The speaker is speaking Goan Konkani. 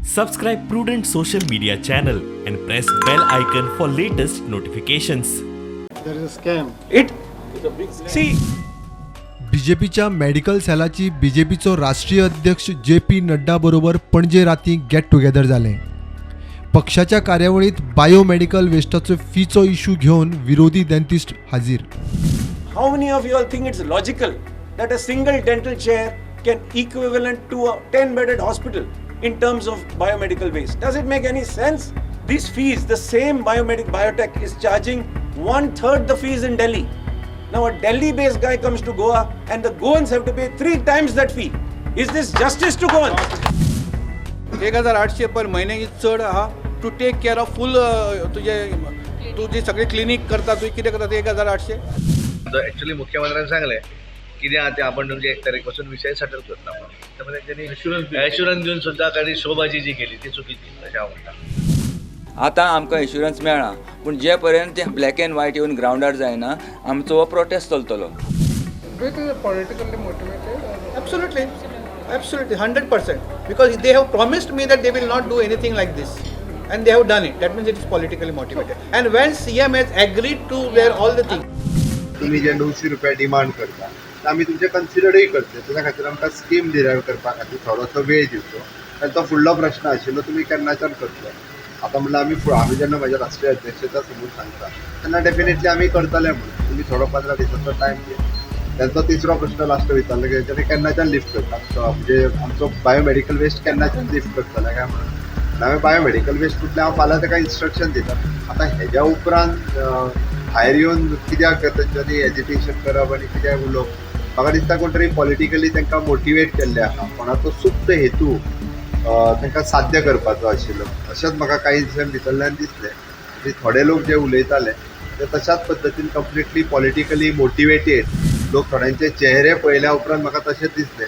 Subscribe Prudent Social Media channel and press bell icon for latest notifications. There is a scam. It see बीजेपीच्या मेडिकल सेलाची बीजेपीचो राष्ट्रीय अध्यक्ष जे पी नड्डा बरोबर पणजे राती गेट टुगेदर जालें. पक्षाच्या कार्यावळींत बायोमेडिकल वेस्टाचो फीचो इशू घेवन विरोधी डेंटिस्ट हाजीर. How many of you all think it's logical that a single dental chair can equivalent to a 10 bedded hospital in terms of biomedical waste? Does it make any sense? These fees, the same biomedic biotech is charging one third the fees in Delhi. Now a Delhi based guy comes to Goa and the Goans have to pay three times that fee. Is this justice to Goans? 1800 पर म्हयन्याक चड आहा to take care of full तुजे तूं जी सगळी क्लिनीक करता, तुवें कितें करता ते 1800. ॲक्च्युली मुख्यमंत्र्यांनी सांगलें कितें आहा तें आपण तुमचे 1 तारीख पासून विशय सेटल करता म्हणून. त्यामुळे त्यांनी एश्युरन्स दिवन सुद्दां काही शोबाजी जी केली ती चुकीची अशें हांव म्हणटा. आतां आमकां इन्शुरन्स मेळ्ळा, पूण जे पर्यंत तें ब्लॅक एंड व्हायट येवन ग्रावंडार जायना, आमचो हो protest चलतलो. Do you think it's politically motivated? Or Absolutely, absolutely, 100%. Because they have promised me that they will not do anything like this. And they have done it. That means it is politically motivated. And when CM has agreed to their all the things. तुमी जे 900 रुपया डिमांड करता ते आमी तुमचे कन्सिडरूय करतले. तेच्या खातीर आमकां स्कीम डिरायव करपा खातीर थोडोसो वेळ दिवचो. आनी तो फुडलो प्रश्न आशिल्लो, तुमी केन्नाच्यान करतले? आतां म्हणल्यार आमी जेन्ना म्हाज्या राष्ट्रीय अध्यक्षाच्या समोर सांगता तेन्ना डेफिनेटली आमी करतले म्हणून तुमी थोडो 15 दिसांचो टायम दिया. तेंचो तिसरो प्रश्न लास्ट विचारलो की तेंच्यांनी केन्नाच्यान लिफ्ट करता, म्हणजे आमचो बायोमेडिकल वेस्ट केन्नाच्यान लिफ्ट करतले काय म्हणून. आनी हांवें बायोमेडिकल वेस्ट कुठले हांव फाल्यां ताका इन्स्ट्रक्शन दिता. आतां हेज्या उपरांत भायर येवन कित्याक तेंच्यांनी एजिटेशन करप आनी कित्याक उलोवप, म्हाका दिसता कोण तरी पॉलिटिकली तांकां मोटिवेट केल्ले आहा. कोणाचो सुप्त हेतू तांकां साध्य करपाचो आशिल्लो अशेंच म्हाका कांय दिसां भितरल्यान दिसलें. आनी थोडे लोक जे उलयताले ते तशाच पद्दतीन कंप्लिटली पॉलिटिकली मोटिवेटेड लोक. थोड्यांचे चेहरे पळयल्या उपरांत म्हाका तशेंच दिसलें.